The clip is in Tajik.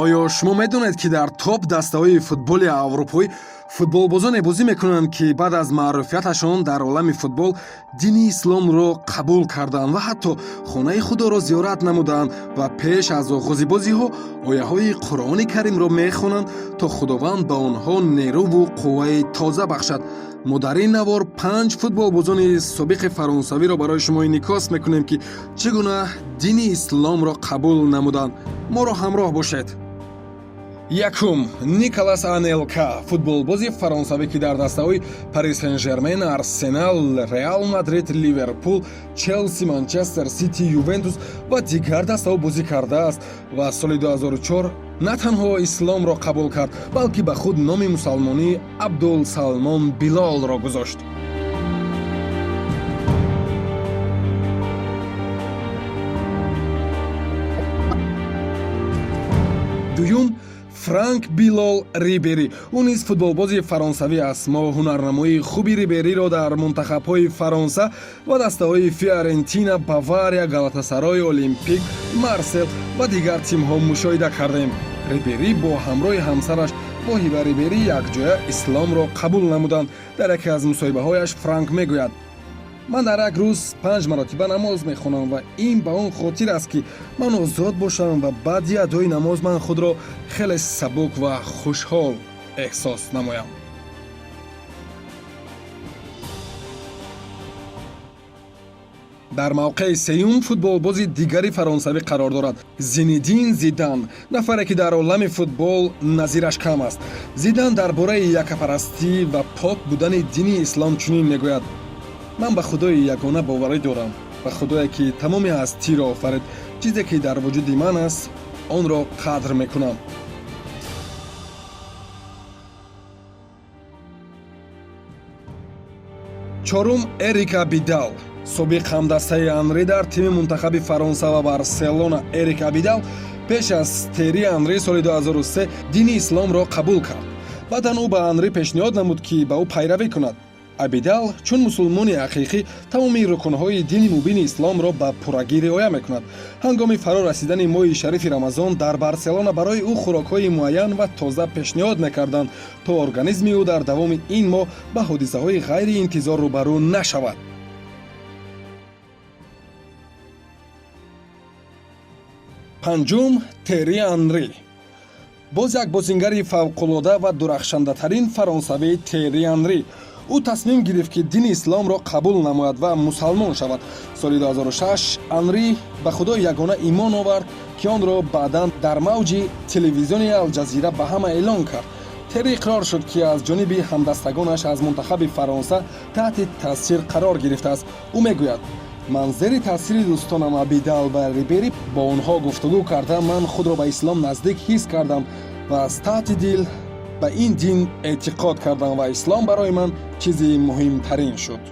Оё шумо медонед, ки дар топ дастаҳои футболи аврупоӣ футболбозоне бозӣ мекунанд, ки баъд аз маъруфияташон дар олами футбол дини исломро қабул карданд ва ҳатто хонаи худоро зиёрат намуданд ва пеш аз оғози бозиҳо ояҳои Қуръони Каримро мехонанд, то Худованд ба онҳо нерӯву қувваи тоза бахшад? Мо дар ин навор панҷ футболбозони собиқи фаронсавиро барои шумо инъикос мекунем, ки чӣ гуна дини исломро қабул намуданд. Моро ҳамроҳ бошед. Якум: Николас Анелка, футболбози фаронсавӣ, ки дар дастаҳои Пари Сен-Жермен, Арсенал, Реал Мадрид, Ливерпул, Челси, Манчестер Сити, Ювентус ва дигар дастаҳо бозӣ кардааст ва соли 2004 на танҳо исломро қабул кард, балки ба худ номи мусалмонӣ Абдулсалмон Билолро гузошт. Дуюм: Франк Билол Рибери. Ӯ низ футболбози фаронсавӣ аст. Мо ҳунарнамоии хуби Рибериро дар мунтахабҳои Фаронса ва дастаҳои Фиорентина, Бавария, Галатасарой, Олимпик Марсел ва дигар тимҳо мушоҳида кардем. Рибери бо ҳамроҳи ҳамсараш Воҳиба Рибери якҷоя исломро қабул намуданд. Дар яке аз мусоҳибаҳояш Франк мегӯяд: «Ман дар як рӯз панҷ маротиба намоз мехонам ва ин ба он хотир аст, ки ман озод бошам ва баъди адои намоз ман худро хеле сабук ва хушҳол эҳсос намоям». Дар мавқеи сеюм футболбози дигари фаронсавӣ қарор дорад, Зинедин Зидан, нафаре, ки дар олами футбол назираш кам аст. Зидан дар бораи якапарастӣ ва пок будани дини ислом чунин мегӯяд: «Ман ба Худои ягона боварӣ дорам, ба Худое, ки тамоми ҳастиро офарид. Чизе, ки дар вуҷуди ман аст, онро қадр мекунам». Чорум: Эрик Абидал, собиқ ҳамдастаи Анри дар тими мунтахаби Фаронса ва Барселона. Эрик Абидал пеш аз Тери Анри соли 2003 дини исломро қабул кард. Баъдан ӯ ба Анри пешниҳод намуд, ки ба ӯ пайравӣ кунад. Абидал чун мусулмони ҳақиқӣ тамоми рукнҳои дини мубини исломро ба пуррагӣ риоя мекунад. Ҳангоми фаро расидани моҳи шарифи Рамазон дар Барселона барои ӯ хӯрокҳои муайян ва тоза пешниҳод мекарданд, то организми ӯ дар давоми ин моҳ ба ҳодисаҳои ғайриинтизор рӯбарӯ нашавад. Панҷум: Тери Анри. Боз як бозингари фавқулода ва дурахшандатарин фаронсавӣ, Тери Анри. Ӯ тасмим гирифт, ки дини исломро қабул намояд ва мусалмон шавад. Соли 2006 Анри ба Худои ягона имон овард, ки онро баъдан дар мавҷи телевизиони Алҷазира ба ҳама эълон кард. Тери иқрор шуд, ки аз ҷониби ҳамдастагонаш аз мунтахаби Фаронса таҳти таъсир қарор гирифтааст. Ӯ мегӯяд: «Ман зери таъсири дӯстонам Абидал ва Рибери бо онҳо гуфтугӯ карда, ман худро ба ислом наздик ҳис кардам ва аз таҳти дил ба ин дин эътиқод кардам ва ислом барои ман чизи муҳимтарин шуд».